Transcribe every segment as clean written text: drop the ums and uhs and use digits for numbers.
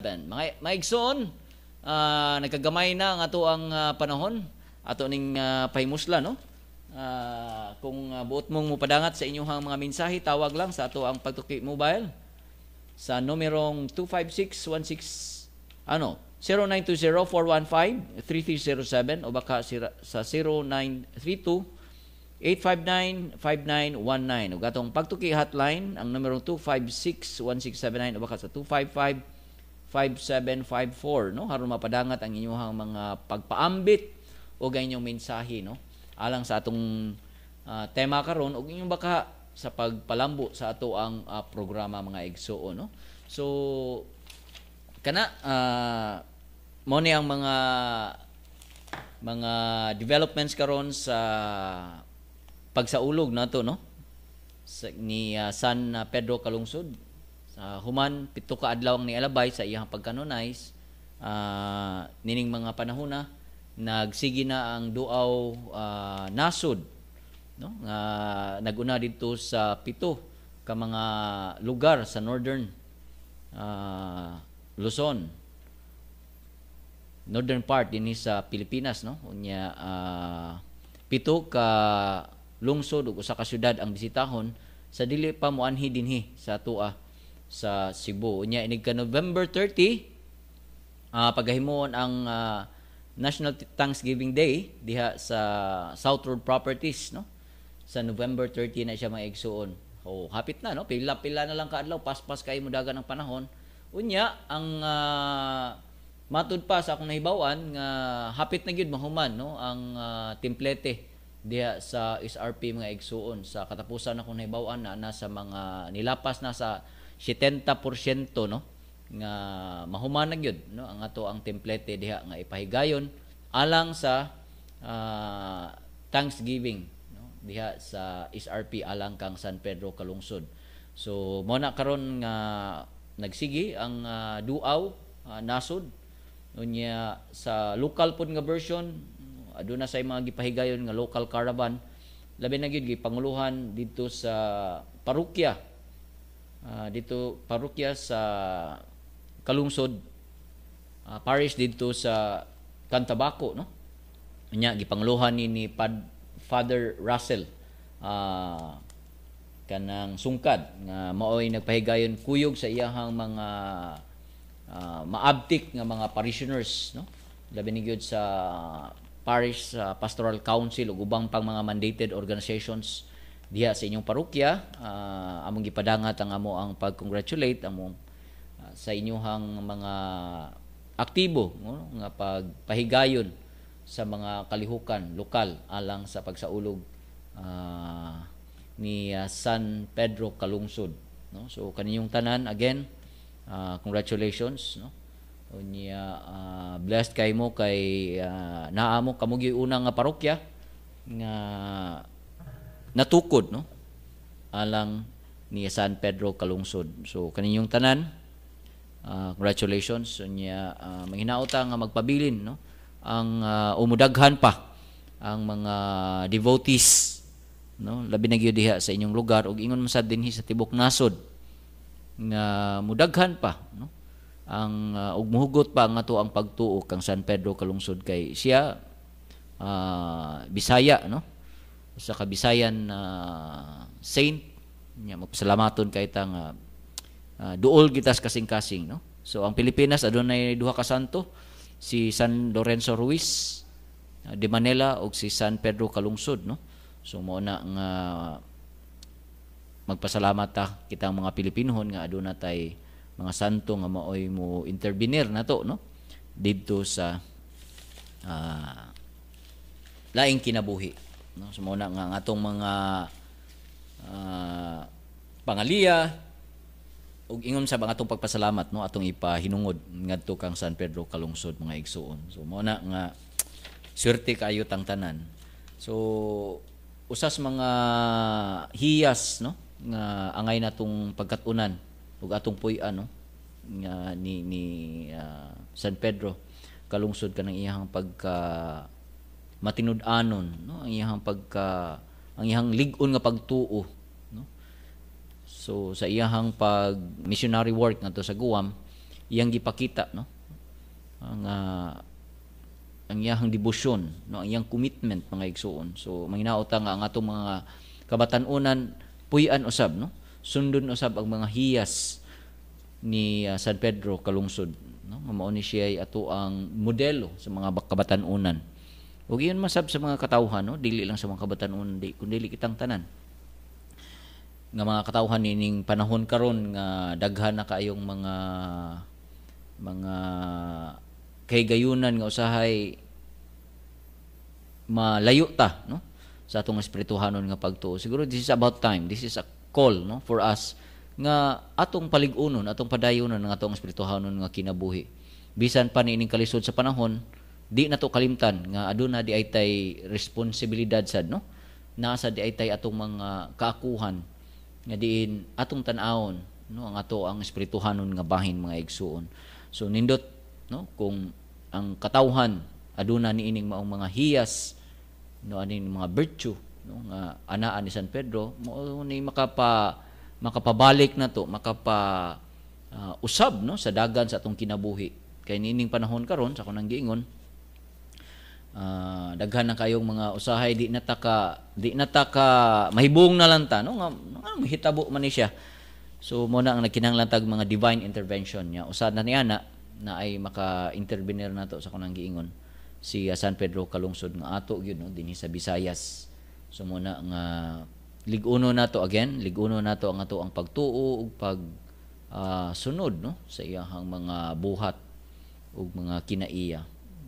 Mga maigsoon, nagkagamay na ang ato ang panahon ato ning pahimusla, no? Kung buot mong mupadangat sa inyong mga mensahe, tawag lang sa ato ang Pagtuki Mobile sa numerong 25616 ano 0920-415-3307 o baka sa 0932 859-5919 ug atong Pagtuki hotline ang numerong 256-1679 o baka sa 255-5754, no, aron mapadangat ang inyong mga pagpaambit o ang inyong mensahe, no, alang sa atong tema karon ug inyong baka sa pagpalambo sa ato ang programa, mga igsuon, no. So kana mo ni ang mga developments karon sa pagsaulog nato, no, ni San Pedro Calungsod. Sa human 7 ka adlaw ang nialabay sa iyang pagkanonize, nining mga panahona nagsige na ang duaw nasod, no, nga naguna didto sa 7 ka mga lugar sa northern Luzon, northern part dinhi sa Pilipinas, no. Unya 7 ka lungsod ug usa ka syudad ang bisitahon sa dili pa moanhi dinhi sa atoa sa Cebu. Unya inig ka November 30, pagahimuon ang National Thanksgiving Day diha sa South Road Properties, no. Sa November 30 na siya, mga igsuon. Oh, hapit na, no, pila-pila na lang kaadlaw, paspas kay mudagan ang panahon. Unya ang matud pa sa akong nahibaw-an nga hapit na gyud mahuman, no, ang templete diha sa SRP, mga igsuon. Sa katapusan akong nahibaw-an na nasa mga nilapas na sa 70%, no, nga mahuman na gyud, no, ang ato ang templete diha nga ipahigayon alang sa Thanksgiving, no, diha sa SRP alang kang San Pedro Calungsod. So mo na karon nga nagsigi ang duaw nasod. Unya sa local pod nga version, aduna say mga gipahigayon nga local caravan, labi na gyud gipanguluhan didto sa parokya, dito parokya sa Kalungsod, parish didto sa Cantabaco, no. Unya gipanguluhan ni Father Russell kanang sungkad nga maoy nagpahigayon kuyog sa iyahang mga maabtik nga mga parishioners, no, labi ni gyud sa parish pastoral council ug ubang pang mga mandated organizations diha sa inyong parokya. Among gipadangat ang amo ang pag-congratulate among sa inyong mga aktibo, no, nga pagpahigayon sa mga kalihukan lokal alang sa pagsaulog ni San Pedro Calungsod, no. So kaninyong tanan, again, congratulations, no. Unya blessed kay mo kay naa mo kamo gyud una nga parokya nga natukod, no, alang ni San Pedro Calungsod. So kaninyong tanan, congratulations. Unya manghinaot ta nga magpabilin, no, ang umudaghan pa ang mga devotees, no, labi na gyud diha sa inyong lugar ug ingon man sad dinhi sa tibok nasod nga mudaghan pa, no, ang ug muhugot pa ang ato ang pagtuo kang San Pedro Calungsod kay siya Bisaya, no, sa Kabisayan saint nya. Magpasalamaton kay ta nga duol kita sa kasing-kasing, no. So ang Pilipinas adunay duha ka santo, si San Lorenzo Ruiz de Manila ug si San Pedro Calungsod, no. So mao na nga magpasalamat ta kitang mga Pilipinohon nga aduna tay mga santo nga maoy mo intervenir nato, no, didto sa laing kinabuhi, no. So mao na nga ang atong mga pangaliya ug ingon sa atong pagpasalamat, no, atong ipahinungod ngadto kang San Pedro Calungsod, mga igsuon. So mao na nga swerte kaayo tang tanan. So usas mga hiyas, no, nga angay natong pagkat-unan ug atong puy-an, no, nga ni San Pedro Kalungsod kanang iyang pagka matinud-anon, no, ang iyang pagka ang iyang lig-on nga pagtuo, no. So sa iyang pag missionary work ngadto sa Guam. iyang gipakita, no, ang iyang debosyon, no, ang iyang commitment, mga igsuon. So manginaot ta nga ang atong mga kabatan-onan puy-an usab, no, sundon usab ang mga hiyas ni San Pedro Calungsod, no, nga mao ni siya ato ang modelo sa mga kabatan-onan. Ug iyon masab sa mga katawhan, no, dili lang sa mga kabatan-onan, di kundi kitang tanan nga mga katawhan nining panahon karon nga daghan na kaayong mga kahigayunan nga usahay malayo ta, no, sa atong espirituhanon nga pagtuo. Siguro this is about time. This is a call, no, for us nga atong palig-unon, atong padayonon ang atong espirituhanon nga kinabuhi. Bisan pa niining kalisod sa panahon, di na to kalimtan nga aduna di ay tay responsibilidad sad, no? Nasa di ay tay atong mga kaakuhan nga diin atong tan-awon, no, ang ato ang espirituhanon nga bahin, mga igsuon. So nindot, no, kung ang katawhan aduna niining maong mga hiyas, no, aning mga virtue, no, nga anaa ni San Pedro, mao ni makapabalik na to, makapa usab, no, sa dagan sa atong kinabuhi. Kay niining panahon karon sa akong giingon, daghan na kayong mga usahay di na ta ka mahibong na lang ta, no, nga mahitabo man ni siya. So mo na ang nagkinahanglan tag mga divine intervention nya. Usad na ni ana na ay maka-intervenir nato sa kunang giingon si San Pedro Calungsod nga ato gyud, no, dinhi sa Visayas. So mo na nga lig-uno nato again, lig-uno nato ang ato ang pagtuo ug pag sunod, no, sa iyahang mga buhat ug mga kinaiya.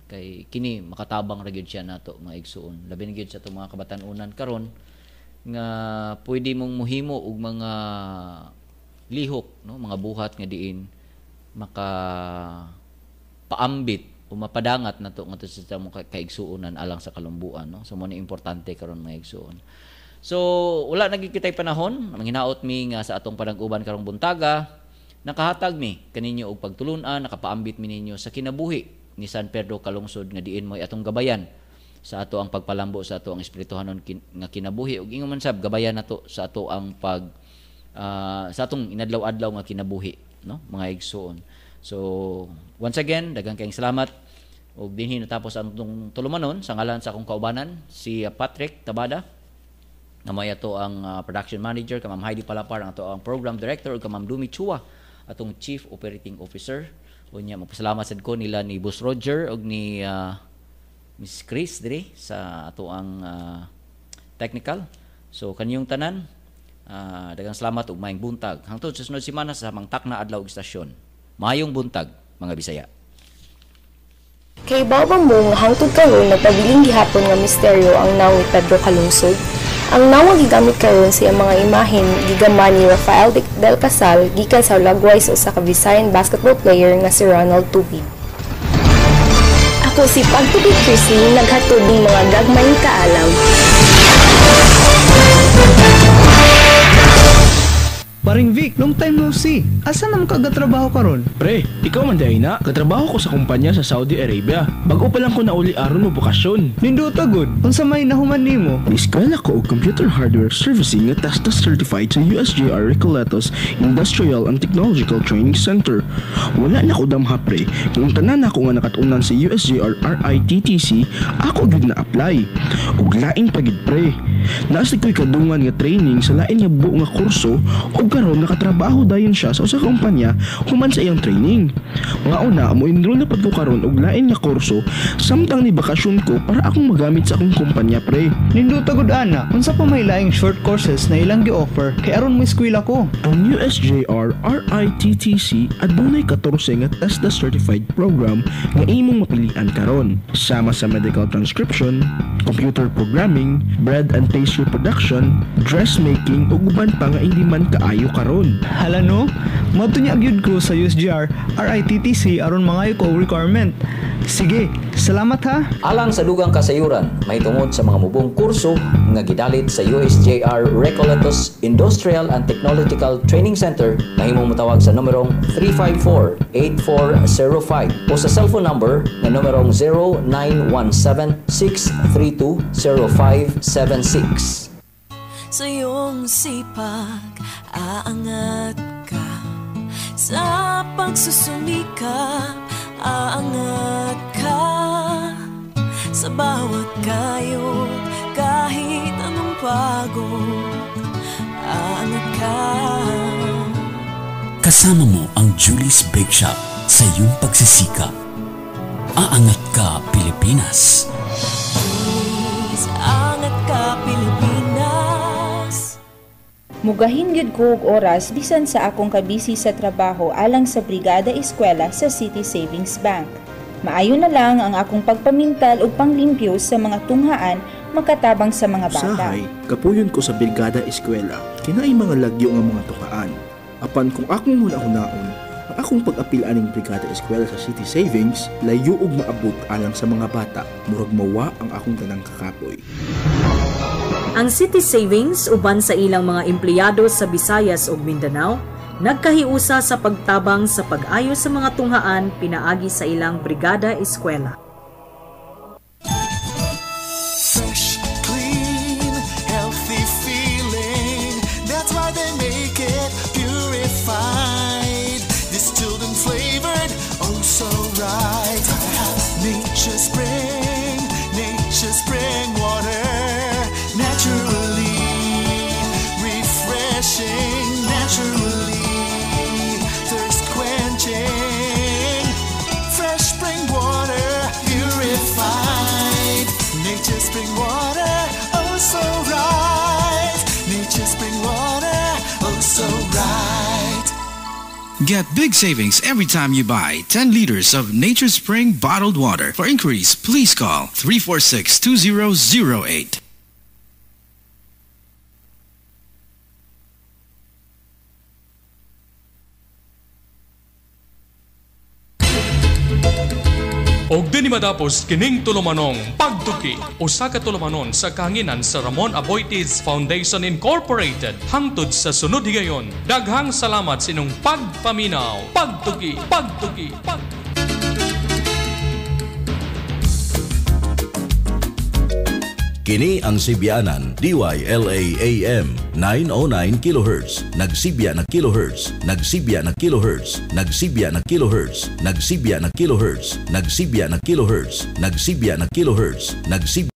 Kay kini makatabang ra gyud siya nato, mga igsuon. Labi na gyud sa atong mga kabatan-unan karon nga pwede mong muhimo og mga lihok, no, mga buhat nga diin maka paambit o mapadangat nato ngadto sa among kaigsuonan alang sa kalumbuan, no. So mo ni importante karon, mga igsuon. So wala na gyud kitay panahon. Manghinaot mi nga sa atong panag-uban karong buntaga nakahatag mi kaninyo og pagtulun-an, nakapaambit mi ninyo sa kinabuhi ni San Pedro Calungsod nga diin mo'y atong gabayan sa ato ang pagpalambo sa ato ang espirituhanon nga kinabuhi, ug ingon man sab gabayan nato sa ato ang pag sa atong inadlaw-adlaw nga kinabuhi, no, mga igsuon. So once again, daghang kayong salamat ug dinhi natapos ang atong tulumanon sa ngalan sa akong kaubanan si Patrick Tabada nga may ato ang production manager, ka Ma'am Heidi Palapar ang ato ang program director, ug ka Ma'am Dumi Chua atong chief operating officer. Unya magpasalamat sad ko nila ni Boss Roger ug ni Miss Chris diri sa ato ang technical. So kaniyong tanan, daghang salamat ug maayong buntag. Hangtod sa sunod semana sa samang takna, adlaw ug istasyon. Maayong buntag, mga Bisaya. Kahibaw ba mo nga hangtod karon nagpabilin gihapon nga misteryo ang nawong ni Pedro Calungsod? Ang nawong gigamit karon sa iyang mga imahen gigama ni Rafael del Casal gikan sa lagway sa usa ka Visayan basketball player nga si Ronald Tubid. Ako si Pagtubi Chrislyn, naghatod ning mga gagmayng kaalam. Paring Vic, long time no see. Asa naman ka gatrabaho karon? Pre, ikaw man diay na. Katrabaho ko sa kumpanya sa Saudi Arabia. Bago pa lang ko nauli aron mo bokasyon. Nindota gud. Unsa may nahuman nimo? Ni-eskwela ko og computer hardware servicing nga TESDA certified sa USJR Recoletos Industrial and Technological Training Center. Wala na ko damha, pre. Kung tanan ako nga nakat-unan sa USJR RITTC, ako gyud na apply. Ug lain pa gyud, pre. Naa sad ko'y kadungan nga training sa lain nga buo nga kurso ug karon nakatrabaho dayon siya sa usa ka kumpanya human sa iyang training. Nga una mo enroll na pud ko karon og lain nga kurso samtang ni bakasyon ko para akong magamit sa akong kumpanya, pre. Nindota gud ana. Unsa pa may laing short courses na ilang gi-offer kay aron mo eskwela ko? Ang USJR RITTC adunay 14 nga TESDA certified program nga imong mapilian karon. Sama sa medical transcription, computer programming, bread and pastry production, dressmaking ug uban pa nga hindi man kaayo karon. Hala no, moadto nya gyud ko sa USJR RITTC aron mangayo ko og requirement. Sige, salamat ha. Alang sa dugang kasayuran mahitungod sa mga mubong kurso nga gidalit sa USJR Recoletos Industrial and Technological Training Center, mahimong motawag sa numerong 354-8405 o sa cellphone number nga numerong 0917-632-0576. Sa iyong sipag, aangat ka. Sa pagsusumikap, aangat ka. Sa bawat kayod, kahit anong pagod, aangat ka. Kasama mo ang Julie's Bake Shop sa iyong pagsisikap. Aangat ka, Pilipinas. Please, angat ka, Pilipinas. Mugahin gyud ko og oras bisan sa akong kabisi sa trabaho alang sa Brigada Eskwela sa City Savings Bank. Maayo na lang ang akong pagpamintal ug panglimpyo sa mga tunghaan makatabang sa mga bata. Usahay, kapuyon ko sa Brigada Eskwela, kinaay mga lagyo nga mga tukaan. Apan kung akong huna-hunaon, ang akong pag-apil aning Brigada Eskwela sa City Savings, layo og maabot alang sa mga bata, murag mawa ang akong tanang kakapoy. Ang City Savings uban sa ilang mga empleyado sa Visayas ug Mindanao nagkahiusa sa pagtabang sa pag-ayo sa mga tunghaan pinaagi sa ilang Brigada Eskwela. Fresh, clean, healthy feeling. That's why they make it purified, distilled and flavored, oh so right. Nature Spring, Nature Spring water, naturally refreshing, naturally thirst quenching. Fresh spring water, purified. Nature Spring water, oh so right. Nature Spring water, oh so right. Get big savings every time you buy 10 liters of Nature Spring bottled water. For inquiries, please call 346-2008. Og dinhi matapos kining tulumanong Pagtuki, usa ka tulumanon sa kahanginan sa Ramon Aboitiz Foundation Incorporated. Hangtod sa sunod higayon, daghang salamat sa inyong pagpaminaw. Pagtuki, Pagtuki, Pagtuki. Kini ang Sibianan, DYLA AM 909 kHz. Nagsibya na kilohertz, nagsibya na kilohertz, nagsibya na kilohertz, nagsibya na kilohertz, nagsibya na kilohertz, nagsibya na kilohertz, nagsibya